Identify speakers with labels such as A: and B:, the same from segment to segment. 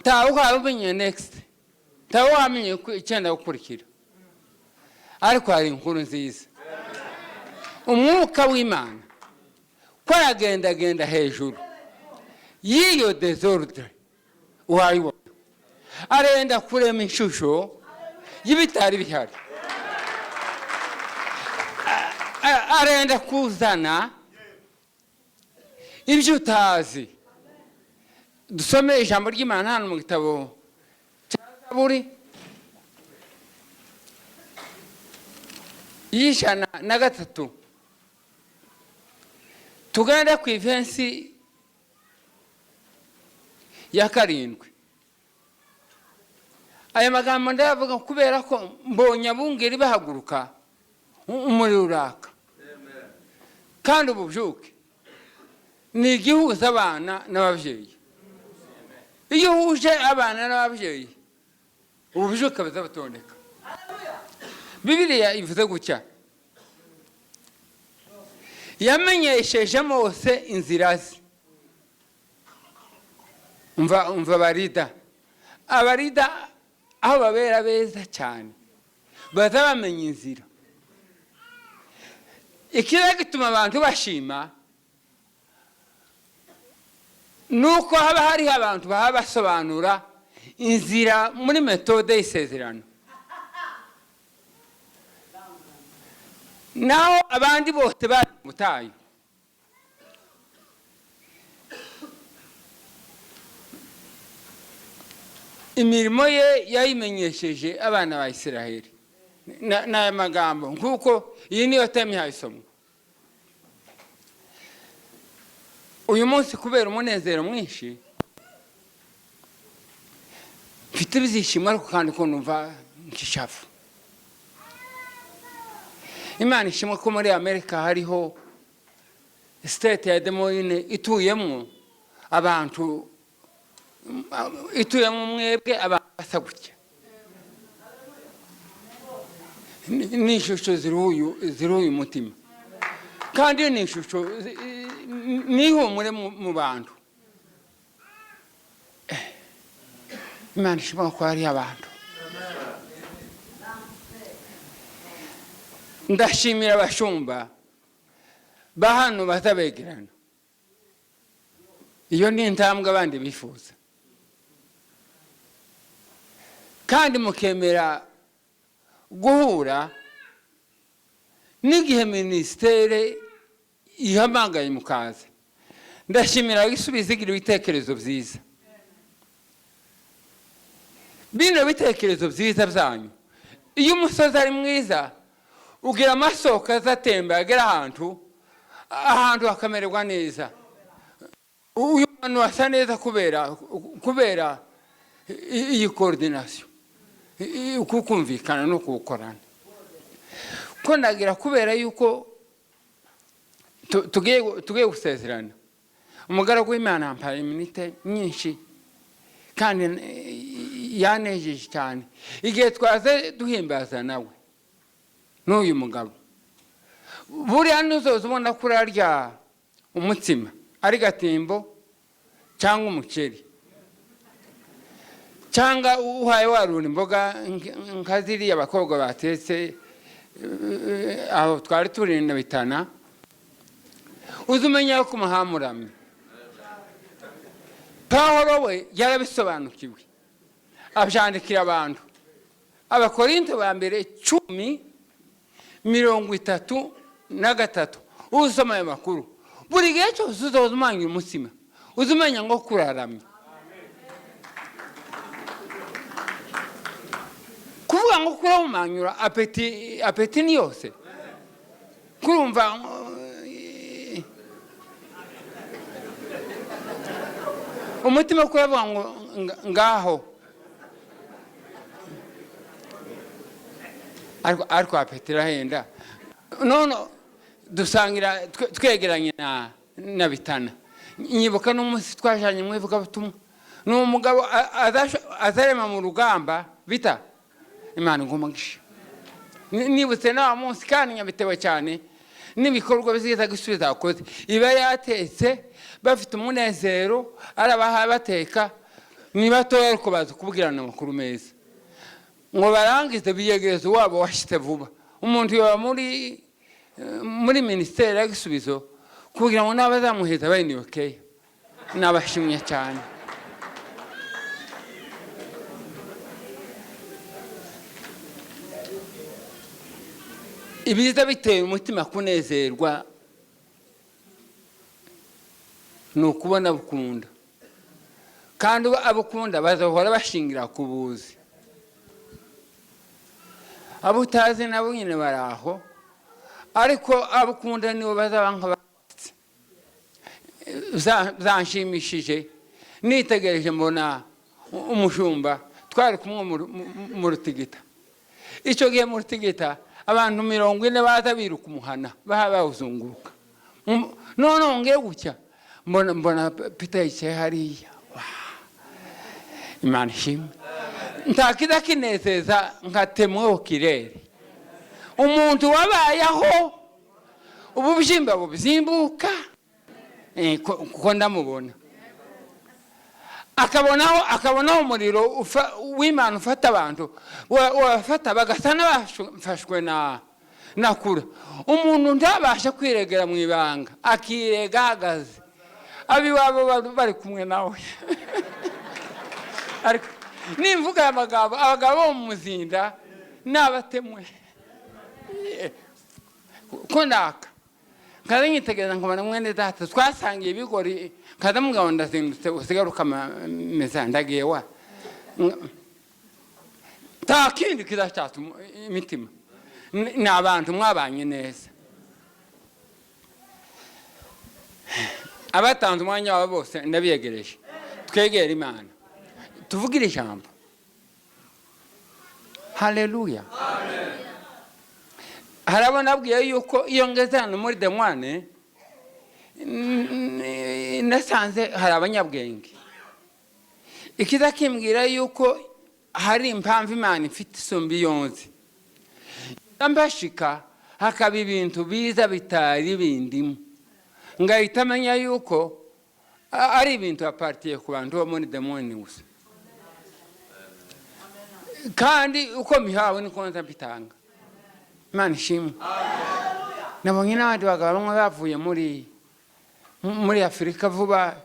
A: Ntawe umenye next, ntawe wamenye icyenda gukurikira, ariko hari inkuru nziza. Umwuka w'Imana ko aragendagenda hejuru y'iyo désordre wayibona, arenda kurema ishusho y'ibitari bihari, arenda kuzana ibyo utazi. Dusome ijambo ry'Imana hano mu gitabo cya Zaburi y'103, tugende ku ivensi ya 7. Aya magambo ndayavuga kubera ko mbonye abungeri bahaguruka, umuriro uraka, kandi ububyuke ni igihuza abana n'ababyeyi. Iyo uhuje abana n'ababyeyi, ububyuke buzabatondeka. Bibiliya ivuze gutya: yamenyesheje Mose inzira ze. Umva, umva, abarida, abarida aho babera beza cyane, baza bamenya inzira. Ikiza gituma abantu bashima ni uko haba hariho abantu baba basobanura inzira muri méthode y'isezerano, naho abandi bose bari mu butayu. Imirimo ye yayimenyesheje abana ba Isiraheli. N'aya magambo, nk'uko iyi niyo thème ihaye isomo uyu munsi. Kubera umunezero mwinshi mfite, ibyishimo, ariko kandi ko numva nk'ishavu. Imana ishimwe ko muri Amerika hariho state ya Des Moines ituyemo abantu, ituyemo mwebwe abantu basa gutya. Ni ishusho ziruhuye umutima, kandi ni ishusho n'ihumure mu bantu. Imana ishimwe ko hariho abantu. Ndashimira abashumba ba hano bazabegerana. Iyo ni intambwe abandi bifuza, kandi mukemera guhura n'igihe minisiteri ihamagaye mukaza. Ndashimira Gisubizo igira ibitekerezo byiza. Bino bitekerezo byiza byanyu, iyo umusozi ari mwiza ugira amasoko azatemba agera ahantu hakamererwa neza. Uyu muntu asa neza kubera iyi coordination, kukumvikana no kuwukorana. Ko ndagira kubera yuko tugiye gusezerana, umugaragu w'Imana yampaye iminite nyinshi kandi yanejeje cyane igihe twaze duhimbaza nawe n'uyu mugabo. Buriya ntuzoza ubona ko urarya umutsima ari gatimbo cyangwa umuceri cyangwa uhaye warura imboga nka ziriya abakobwa batetse aho twari turinda bitana, uzi umenya ko umuhamuramye. Pawulo we yarabisobanukiwe, abyandikira abantu, Abakorinto ba mbere 10:33. Usoma ayo makuru, buri gihe cyose uzoza umanga umutsima, uzi umenya ngo kuraramye. Kuvuga ngo kurawumanyura, appétit ni yose. Kurumva umutima kuravuga ngo ngaho, ariko appétit irahenda. None dusangira twegeranye na bitana. Nyibuka n'umunsi twajanye mu ivugabutumwa, ni umugabo azarema mu rugamba bita Imana iguhe. Nibutse na wa munsi kandi nyabitewe cyane n'ibikorwa byiza Gisubizo yakoze. Iba yatetse bafite umunezero, arabaha bateka. Ni batoya ariko bazi kubwirana amakuru meza, ngo barangize biyegereze uwabo washyitse vuba. Umuntu yoba muri minisiteri ya Gisubizo kugira ngo n'abazamuheza bayiniyokeya. Nabashimye cyane. Ibiza biteye umutima kunezerwa ni ukubona bukunda, kandi abukunda bazahora bashingira ku buzi. Abo utazi nabo nyine bari aho, ariko abukunda nibo bazaba nk'abatsi. Zanshimishije nitegereje mbona umushumba twari kumwe mu Rutigita. Icyo gihe mu Rutigita abantu 40 baza biruka umuhana, baha bawuzunguruka. None ngiye gucya mbona Peter yicaye hariya. Imana ishimwe. Ntakiza kinezeza nka temweho kirere. Umuntu wabayeho ububyimba bubyimbuka, kuko ndamubona akabonaho umuriro w'Imana ufata abantu, wafata bagasa n'abafashwe na kura. Umuntu ntabasha kwiregera mu ibanga, akirega ahagaze, abiwabo bari kumwe nawe. Ariko nimvuga aya magambo, abagabo bo mu Muzinda n'abatemwe ko ndaka nkaza nyitegereza nkabona mwene data twasangiye ibigori, nkaza mugabo ndazindutse usigaruka meza ndagiye wa nta kindi kizacatsa imitima. Ni abantu mwabanye neza, abatanze umwanya wabo bose ndabiyegereje. Twegere Imana, tuvugire ijambo. Haleluya. Harabona abwiye yuko iyo ngeze hano muri Demwane nasanze hari abanyabwenge. Ikiza kimbwira yuko hari impamvu Imana ifite isumba iyo nzi. Mbashika hakaba ibintu biza bitari bindimo, ngahita amenya yuko ari ibintu apartiye ku bantu bo muri Demwane gusa, kandi uko mihawe niko nza mbitanga. Imana ishimwe. Nabonye n'abandi bagabo bamwe bavuye muri Afurika vuba,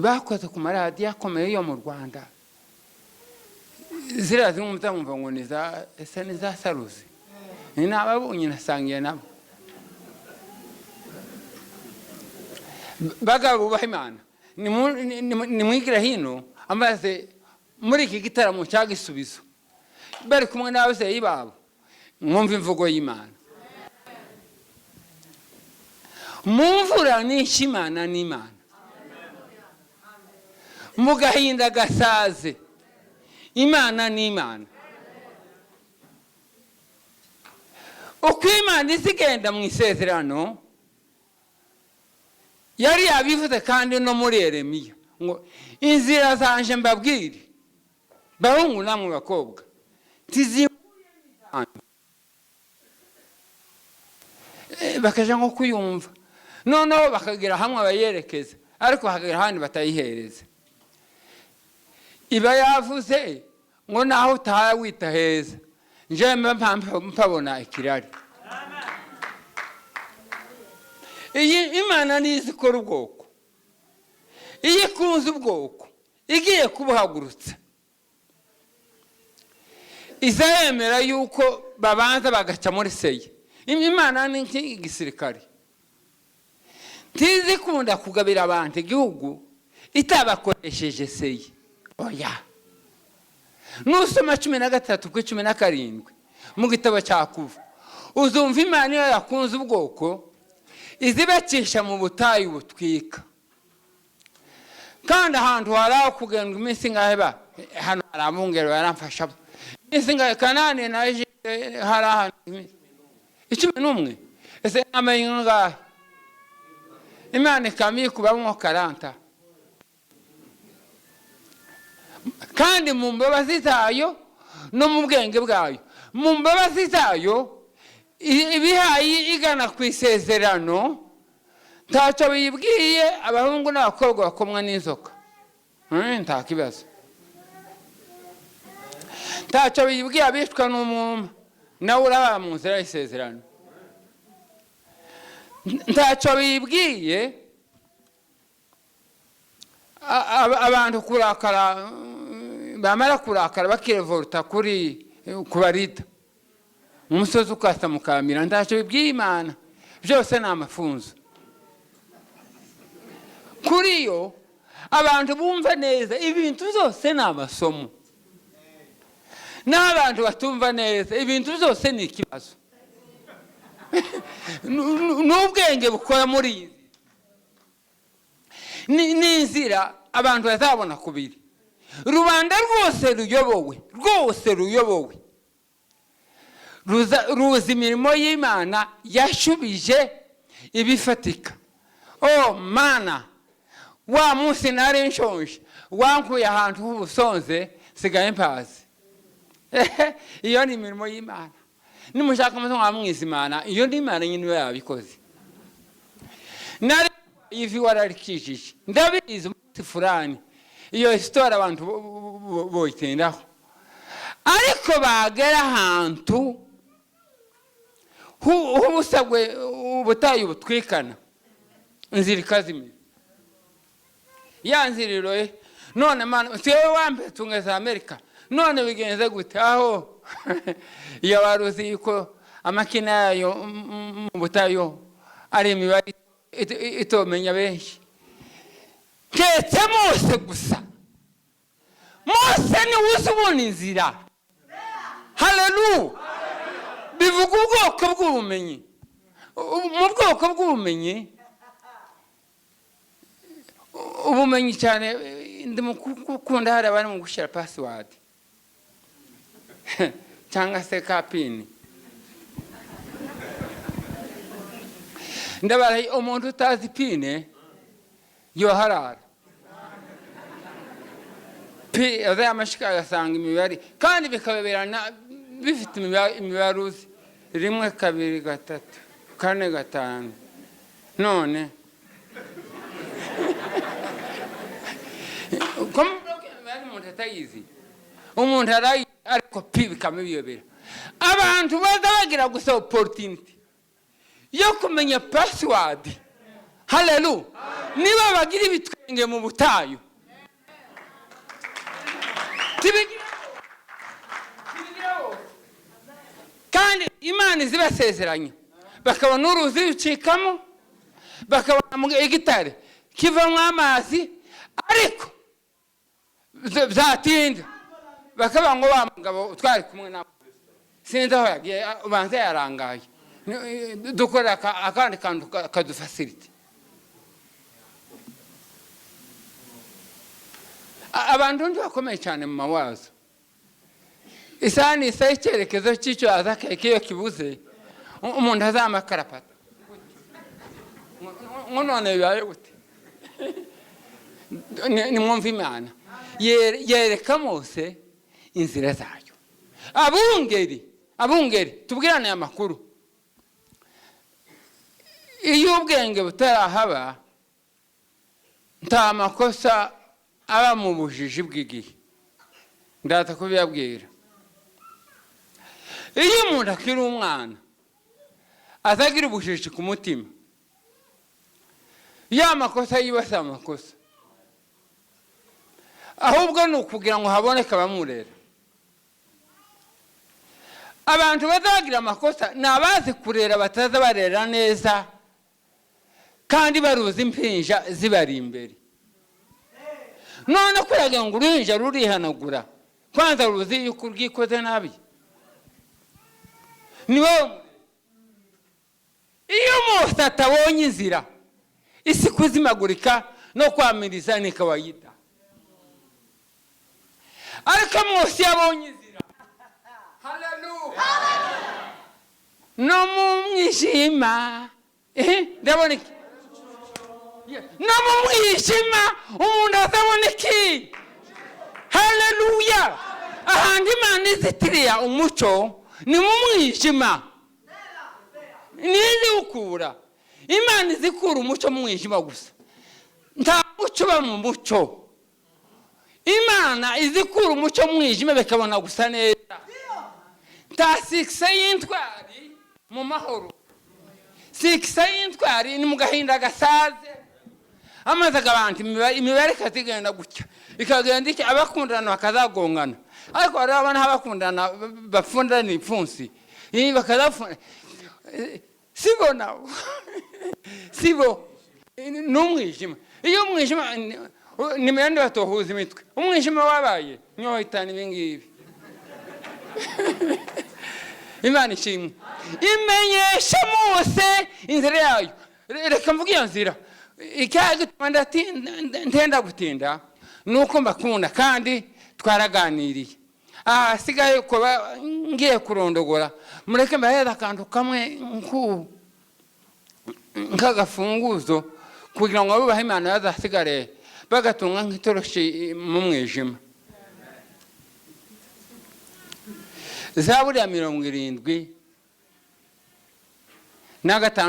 A: bakoze ku maradiyo akomeye yo mu Rwanda. Ziriya zimwe muzamwumva ngo ni za ese ni za Saruzi, ni n'ababonye nasangiye nabo. Bagabo bubaha Imana, nimwigire hino amaze muri iki gitaramo cya Gisubizo bari kumwe n'ababyeyi babo, mwumve imvugo y'Imana. Mu mvura nyinshi Imana n'Imana, mu gahinda gasaze Imana n'Imana. Uko Imana izigenda mu isezerano yari yabivuze, kandi no muri Yeremiya ngo inzira zanje mbabwire bahungu namwe bakobwa bakaja nko kuyumva, noneho bakagera hamwe bayerekeza, ariko bakagera ahandi batayihereza. Iba yavuze ngo naho utaha wita heza, nje mpabona ikirari. Iyi Imana nizi ikora ubwoko, iyo ikunze ubwoko igiye kubuhagurutsa, izayemera yuko babanza bagaca muri seye. Imana ni igisirikare, ntizikunda kugabira abantu igihugu itabakoresheje seye. Oya, nusoma 13-17 mu gitabo cya Kuva, uzumva Imana iyo yakunze ubwoko izibacisha mu butayu butwika. Kandi ahantu hari aho kugenda iminsi ingahe ba hano hari abungeri baramfasha iminsi ingahe Kanani na Egypte hari ahantu 11. Ese namenye ingahe Imana ikamikubamwo karanta, kandi mu mbabazi zayo no mu bwenge bwayo, mu mbabazi zayo ibihaye igana ku isezerano, ntacyo biyibwiye abahungu n'abakobwa bakomwa n'inzoka. Nta kibazo, ntacyo bibwiye abicwa n'umwuma, nawe uraba mu nzira y'isezerano. Ntacyo bibwiye abantu kurakara, bamara kurakara bakirevoluta kuri kubarida umusozi ukasa mukamira. Ntacyo bibwiye Imana, byose ni amafunzo kuri yo. Abantu bumva neza ibintu byose ni amasomo, n'abantu batumva neza ibintu byose ni ikibazo. N'ubwenge bukora muri iyi ni inzira abantu bazabona kubiri. Rubanda rwose ruyobowe, rwose ruyobowe, ruzi imirimo y'Imana yashubije ibifatika. O Mana, wa munsi nari nshonje wankuye ahantu h'ubusonze, nsigaye mpazi. Iyo ni imirimo y'Imana. Nimushaka muze mwamwiza Imana, iyo ni Imana nyine iba yabikoze. Nari ivi wararikijije, ndabizi umunsi furani. Iyo histoire abantu boyitindaho, ariko bagera ahantu h'ubusabwe ubutayu butwikana, inzira ikazimira, ya nzira iroye. None Mana, si wowe wambere tungeza Amerika, none bigenze gute? Aho iyo wari uzi yuko amakina yayo mu butayu ari imibare itomenya benshi, keretse Mose gusa. Mose niwe uzi ubona inzira. Haleluya! Bivuga ubwoko bw'ubumenyi. Mu bwoko bw'ubumenyi, ubumenyi cyane ndi mu gukunda, hari abari mu gushyira password cyangwa se ka PIN. Ndabara umuntu utazi PIN yoharara pi azayamashyika agasanga imibare, kandi bikababerana bifite imibare uzi: 1, 2, 3, 4, 5. None ko umuntu atayizi, umuntu arayizi ariko pi bikamubiyobera. Abantu baza bagira gusa opportunity yo kumenya password. Haleluya! Niba bagira ibitwenge mu butayu, kandi Imana izibasezeranya, bakabona uruzi rucikamo, bakabona igitare kivamo amazi, ariko byatinda bakaba ngo wa mugabo twari kumwe nawe sinzi aho yagiye, ubanza yarangaye, dukora akandi kantu kadufasirite. Abantu ndi bakomeye cyane mu mawazo, isaha ni isaha, icyerekezo cy'icyo aza keke iyo kibuze umuntu azamakarapata ngo none bibaye gute? Nimwumva Imana yereka Mose inzira zayo. Abungeri tubwirane amakuru. Iyo ubwenge butarahaba, nta makosa aba mu bujiji bw'igihe, ndaza kubibabwira. Iyo umuntu akiri umwana azagira ubujiji ku mutima, ya makosa yibase amakosa, ahubwo ni ukugira ngo haboneke abamurera. Abantu bazagira amakosa ni abazi kurera, bataza barera neza kandi baruzi impinja zibari imbere. None kuragira ngo uruhinja rurihanagura, kwanza ruzi yuko urwikoze nabi. Ni wowe. Iyo Mose atabonye inzira, isi kuzimagurika no kwamiriza ni kawaida. Ariko Mose yabonye inzira. Haleluya! No mu mwijima, ndabona iki? No mu mwijima umuntu azabona iki? Haleluya! Ahantu Imana izitiriya umuco ni mu mwijima, niziwukura. Imana izikura umuco mu mwijima gusa, nta muco uba mu muco. Imana izikura umucyo mu mwijima bikabona gusa neza. Nta succès y'intwari mu mahoro. Succès y'intwari ni mu gahinda gasaze, amaze abantu imibare ikazigenda gutya, ikagenda itya, abakundana bakazagongana. Ariko urabona abakundana bapfundana ibipfunsi, bakazapfunda. Sibo nabo, sibo, ni umwijima. Iyo umwijima nimero batohuza imitwe, umwijima wabaye niwo wahitana ibi ngibi. Imana ishimwe, imenyesha Mose inzira yayo. Reka mvuge iyo nzira. Icyaha gituma ntenda gutinda ni uko mbakunda kandi twaraganiriye. Ahasigaye kuba ngiye kurondogora, mureke mbahereze akantu kamwe nk'agafunguzo kugira ngo abubahe Imana bazasigare bagatunga nk'itoroshi mu mwijima. Zaburi ya 75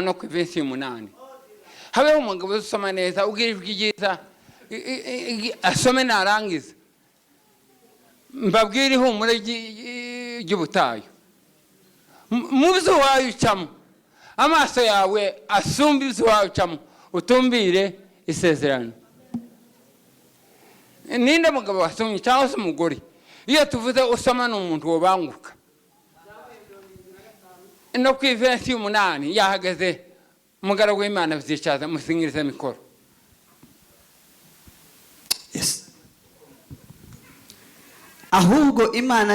A: no ku iverisi y'umunani. Habeho umugabo usoma neza, ugira ijwi ryiza, asome, narangiza mbabwire ihumure ry'ubutayu. Mu byo ucamo, amaso yawe asumba ibyo ucamo, utumbire isezerano. Ninde mugabo wasomye cyangwa se umugore? Iyo tuvuze usoma, ni umuntu wobanguka. No ku iverisi y'umunani yahagaze umugaragu w'Imana byicaza musingirize mikoro.
B: Yes. Ahubwo Imana